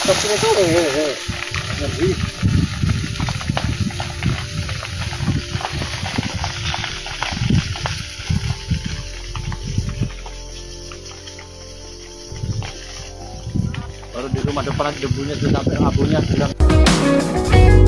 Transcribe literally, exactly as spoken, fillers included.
Sini tuh, eh, eh, eh. Ngeri. Baru di rumah depan aja debunya sudah sampai abunya sudah.